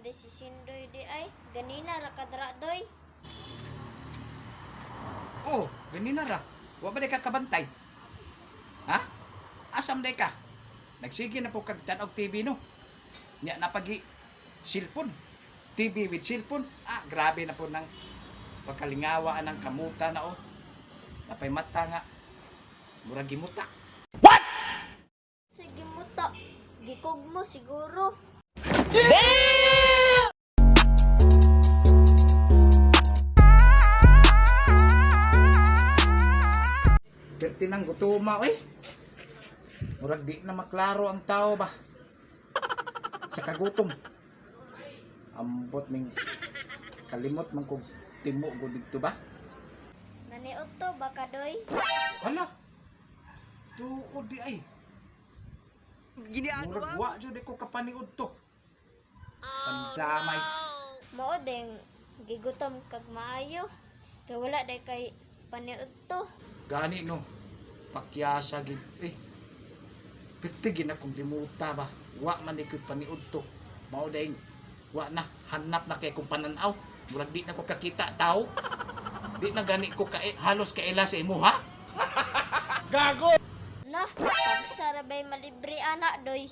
man di si Sindoy di ay. Ganina ra kadra doy. Oh, ganina ra. Wa ba di ka kabantay? Ha? Asam di ka? Nagsige na po kag tan-og TV no. Nya napagi cellphone. TV with cellphone. Ah, grabe na po nang pagkalingawa ang kamuta na oh. Napay mata nga. Murag gimuta. Sige mo ta. Gikog mo siguro. Perti nang gutuma eh. Murag di na maklaro ang tao ba. Sa kagutom. Ambot ning kalimot man kog timo go didto ba. Naniot to baka doy. Hala. Tuod di ay. Murag wa jud ko kapaniud to. Pandamay. Mao ding gigutom kag maayo. Kay wala day kay paniud to. Gani no. Pakyasa gid eh. Perti gid akong limuta ba. Wa man di ko paniud to. Mao dahil wa na hanap na kay kong pananaw. Murag di na ko kakita tao. Di na gani ko ka halos kaila sa imo ha. Na, pagsara bay malibre ana doy.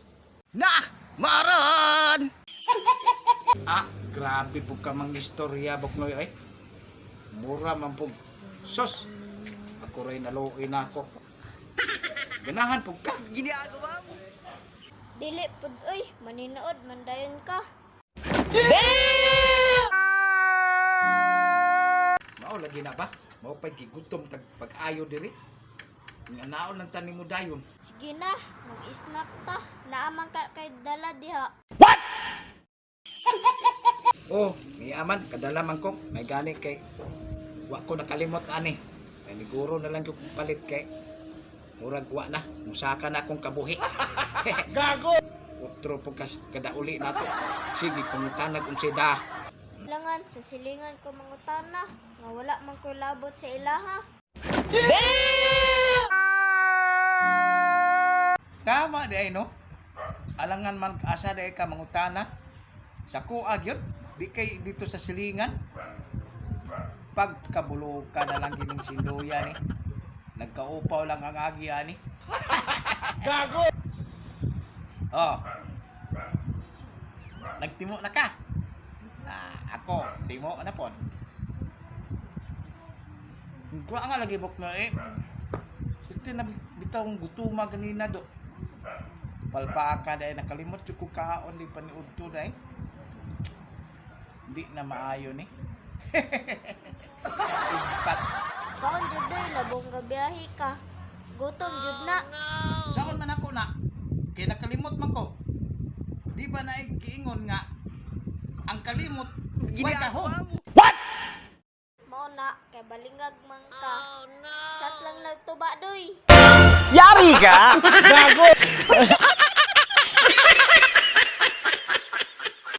Na! Maran! Ah, grabe po ka mang istorya, Boknoy, ay. Mura man po. Sos, ako rin naluoy na ako. Ganahan po ka. Dili pud oy, maninood man dayon ka. Mao lagi na ba? Mao pa'y gigutom tag pag-ayo diri. Nga naon lang tanim mo dayon. Sige na, mag-snack ta. Naaman ka kay dala diha. Oh, may aman, kadala man ko. May gani kay wa ko nakalimot ani. May niguro na lang yung palit kay murag wa na. Musaka na akong kabuhi. Gago! Otro po kas kada uli nato. Sige, pangutanag unsay da. Langan sa silingan ko mangutana nga wala man koy labot sa ilaha. Tama di ay no. Alangan man asa di ay ka mangutana. Sa kuag yun, di kay dito sa silingan. Pagkabulo ka na lang gining sinduya ni. Nagkaupaw lang ang agi ani. Gago! Oh. Nagtimo na ka. Ah, ako, timo na pon. Kuha nga lagi bok na eh. Ito na bitaw ang gutuma ganina do. Palpaka dahil nakalimot yung kukaon di paniudto dahil. Hindi na maayo ni. Igpas. Kaon jud doy, labong gabiyahe ka. Gutom jud na. Saon man ako na, kay nakalimot man ko. Di ba na giingon nga ang kalimot way kahon. Mao na kay balingag man ka. Sat lang nagtuba doy. Yari ka! Gago!